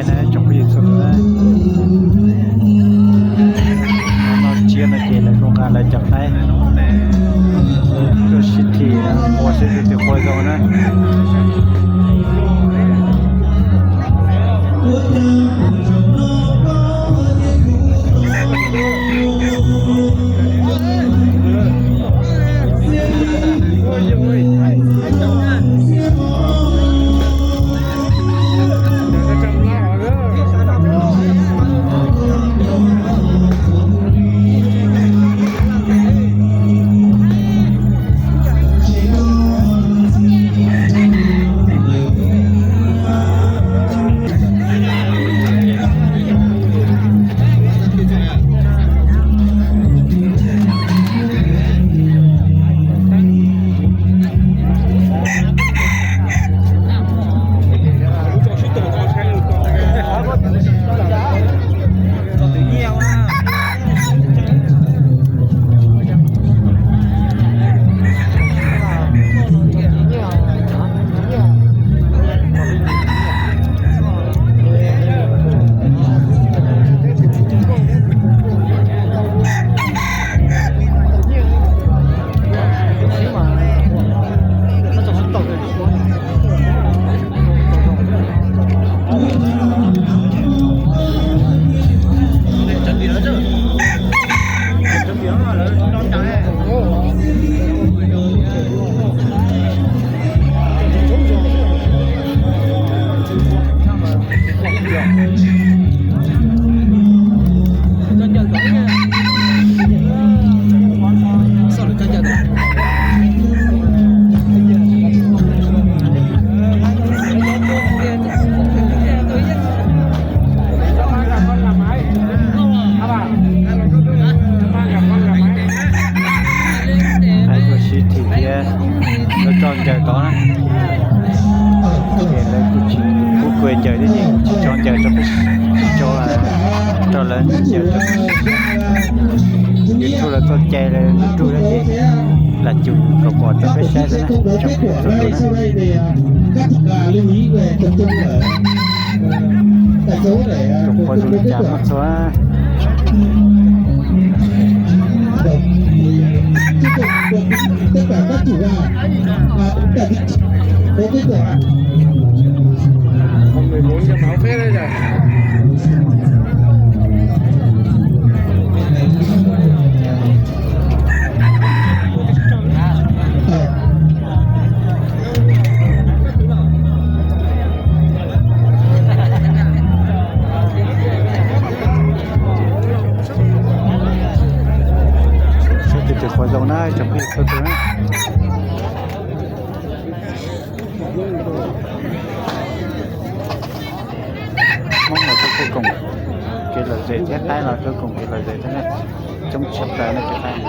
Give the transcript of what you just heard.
Na tsoom phooj ywg txhua tus na, no tsiab no ces lawv kuj nqa lawv cov qaib tuaj sib thim ua seb tus twg qua zoo na. Lawv tuaj sib thim thiab lawv tso ncaws tod na. Ces lawv kuj tsis pub kws ncaws thiab ces tsis tso ncaws rau peb, tsis tso, tso lawv ncaws rau peb. YouTube lawv txoj cai lawv nruj thiab ces lam cum kom pom rau peb saib xwb na. Tsoom phooj ywg txhua tus na, tsoom phooj ywg li cas muaj txhua. Saib tus twg qua zoo na tsoom phooj ywg txhua tus na. Hmoob los tuaj koom kev lom zem thiab, qaib los tuaj koom kev lom zem thiab na. Coob tshaj plaws na cov qaib.